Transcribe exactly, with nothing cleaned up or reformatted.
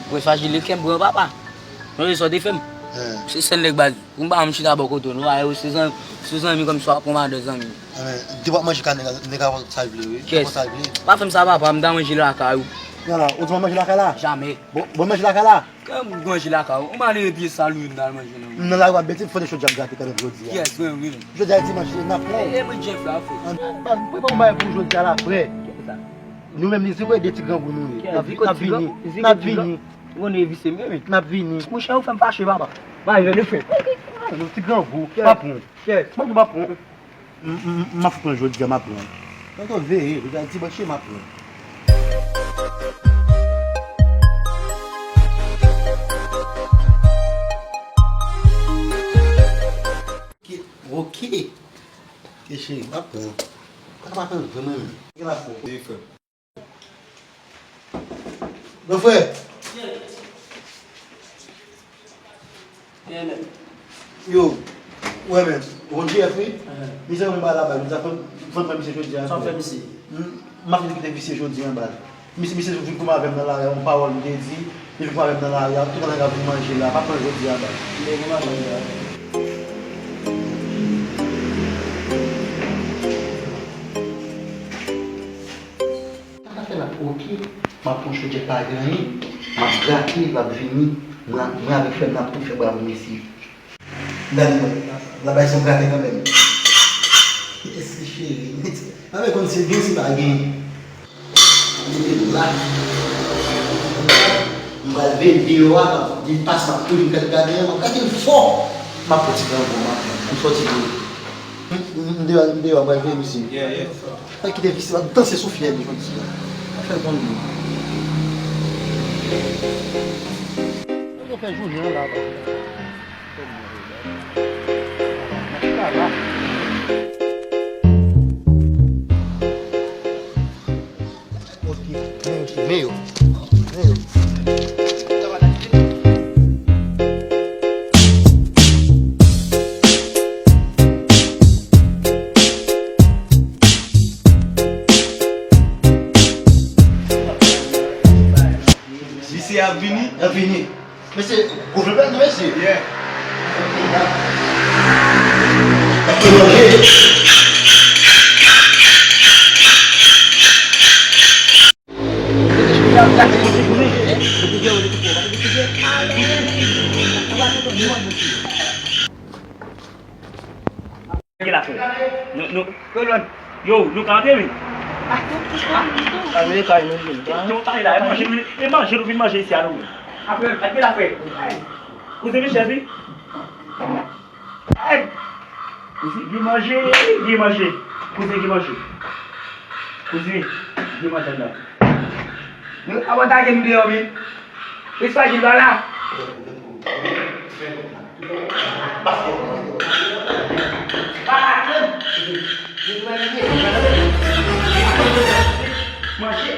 Mwen fajile kè m pran papa. Mwen sa w te fè m. Se sèl nèg baz. Ou pa m chita bò kote w non. Ayo, se zan-, se zanmi kòm si w ap pran madan zanmi. Depi w ap manje ka nèg, nèg a fè sa l vle wi. Kès? Pa fè m sa papa, m ta manje lakay ou. Nan la, ou di m ap manje lakay la? Jamè. Bon, bon manje lakay la. Kè m manje lakay ou. Ou pa nan pye sal ou menm nan manje nan. Nan lari w ap betiz, fò de chòt jan gate kanmenm jodi a. Kès mwen menm? Jodi a dimanch, n ap pran. E mwen Jeff la fè. Baz, m prepare yon bagay pou jodi a la frè. Nou menm li se kwè de ti grangou nou ye. N ap vini, n ap vini. Ou konnen e visye m ye wi. N ap vini. Monchè, ou fè m fache papa. Ba yo de fè. Nou ti grangou, pa pran. Kès? Mwen pa pran. M, m, m ap pran jodi a, m ap pran. Tonton veye, jodi a dimanch, m ap pran. Ok, ok. Ok cheri, m ap pran. Pa ka pa pran vreman menm. Gen la fò. Wi frè m. Bon frè. Yo, wè men, ou konn J F wi? Misye konn bay la bay, misye konn, konn pran misye jodi a. Sa w fè misye? M, m ap kite visye jodi a bay. Misye, misye vin kouman avè m nan lari a, yon pawòl m te di, li vin kouman avè m nan lari a, tout an nèg ap vin manje la, pa pran jodi a bay. Li vin kouman avè m la. Sa ka fè l ap oke, m ap pran chodyè pa gen anyen, m ap grate, l ap vini, mwen, mwen avèk frè m n ap tou fè bravo mesye. Gade mwen, l ap bay son grate kanmenm. Mèsi cheri, mèsi. Mwen konn si gen si pa gen. Mete l la. M pral veye l deyò a, m ap di l pase, m ap toujou fè l gade, m ap gade l fò. M ap pran ti grangou, m ap pran, m sòti deyò. M, m, m deyò, m deyò, m pral veye misye. Yeah, yeah. Fè kite visye, m ap danse sou fyèl li jodi a. Fè l konn li. Yo fè jounen an la, papa. Ok, men yo, men yo. Visye ap vini, ap vini. Mesye, gwo vle pèt nou, mesye. Yeah. Ap manje. Gen la frè. Nou, nou, yo, nou ka antre wi. Antre kay nou vin. Yo, kay la, e manje, e manje nou vin manje isi a nou. Apre, antre la frè. Kouzen Michel wi. Ay! Kouzen, gen manje, gen manje. Kouzen, gen manje. Kouzen, gen manje anndan. Nou, avantage nou deyò wi. Espagèt pa la. Manje.